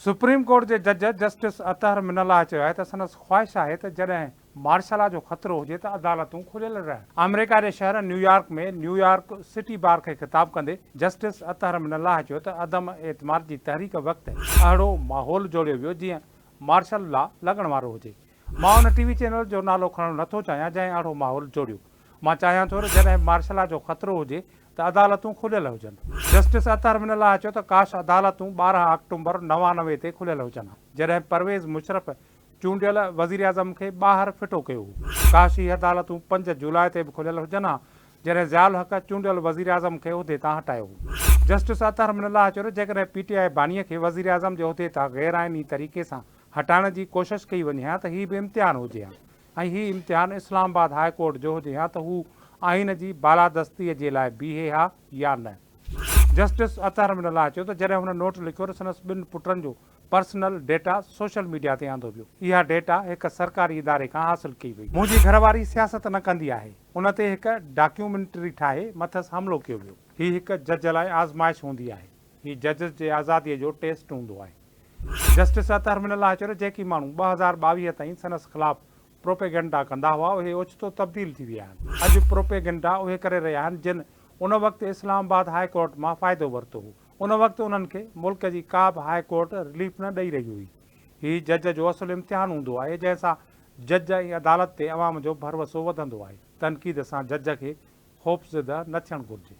Supreme court جي جج justice Athar من الله چيو آهي ته سندس خواهش آهي ته جڏهن مارشلا جو خطرو هجي ته عدالتون کليل رهن. آمريڪا جي شهر New York ۾ New York city bar کي خطاب ڪندي جسٽس اطهر من الله چيو ته عدم اعتماد جي تحريڪ وقت اهڙو ماحول جوڙيو ويو جيئن مارشل لا لڳڻ وارو هجي. مان ان ٽي وي چينل جو نالو کڻڻ نٿو چاهيان جنهن اهڙو ماحول جوڙيو. مان چاهيان ٿو ته جڏهن به مارشلا جو خطرو هجي ته عدالتون کليل هجن. جسٽس اطهر من الله چيو ته ڪاش عدالتون 12 آڪٽومبر 99 تي کليل هجن ها جڏهن پرويز مشرف چونڊيل وزيراعظم کي ٻاهر ڦٽو ڪيو هو. ڪاش هي عدالتون پنج جولاء تي به کليل هجن ها جڏهن ضياء الحق چونڊيل وزيراعظم کي عهدي تان هٽايو هو. جسٽس اطهر من الله چيو ته جيڪڏهن پي ٽي آء باني کي وزيراعظم جي عهدي تان غيرآئيني طريقي سان هٽائڻ جي ڪوشش ڪئي وڃي ها ته هي به امتحان هجي ها ۽ هي امتحان اسلام آباد هاء ڪورٽ جو هجي ها ته هو آئين جي بالادستيء جي لاء بيهي ها يا نه. جسٽس اطهر من الله چيو ته جڏهن هن نوٽ لکيو ته سندس ٻن پٽن جو پرسنل ڊيٽا سوشل ميڊيا تي آندو ويو، اها ڊيٽا هڪ سرڪاري اداري کان حاصل ڪئي وئي. منهنجي گهر واري سياست نه ڪندي آهي، ان تي هڪ ڊاڪيومينٽري ٺاهي مٿس حملو ڪيو ويو. هي هڪ جج لاء آزمائش هوندي آهي. هي ججز جي آزاديء جو ٽيسٽ هوندو آهي. جسٽس اطهر من الله چيو ته جيڪي ماڻهو 2022 تائين سندس خلاف پروپيگنڊا ڪندا هئا اهي اوچتو تبديل ٿي ويا آهن. اڄ پروپيگنڊا اهي ڪري رهيا آهن جن ان وقت اسلام آباد هاء ڪورٽ مان فائدو ورتو هو. ان وقت انهن کي ملڪ جي ڪا به هاء ڪورٽ رليف نه ڏئي رهي هئي. هي جج جو اصل امتحان هوندو آهي جنهن سان جج ۽ عدالت تي عوام جو ڀروسو وڌندو آهي. تنقيد سان جج کي خوفزده نه ٿيڻ گهرجي.